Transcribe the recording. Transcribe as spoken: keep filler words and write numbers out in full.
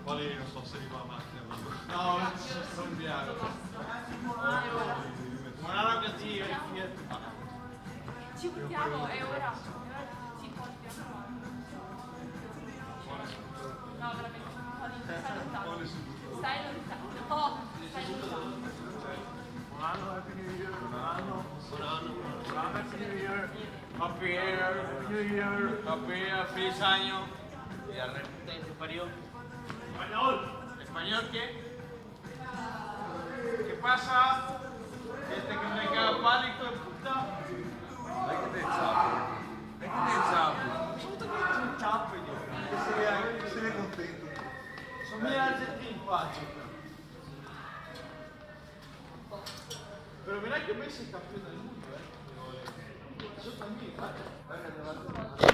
Quali, non so se riva la macchina, ma... No, non ci sono in viale. Buonanotte a te, Fiat. Ci voltiamo, è ora. È ora che ci voltiamo. No, veramente, un po' di... stai lontano. Stai lontano. No, stai lontano. Buon anno, Happy New Year. Buon anno. Buon anno, buon anno. Happy New Year. Happy New Year. Happy New Year. Feliz año. Y al repente parió. Español. Español, ¿qué? ¿Qué pasa? Gente que me caga pánico, puta. Dai che te ciapo. Dai che te ciapo. Tutto che ti ciapi, Dio. Che se ne, che se ne contento. Somiglia argentino qua, ciò. Però vedrai che me si campion del mondo, eh. Sotto a me, guarda.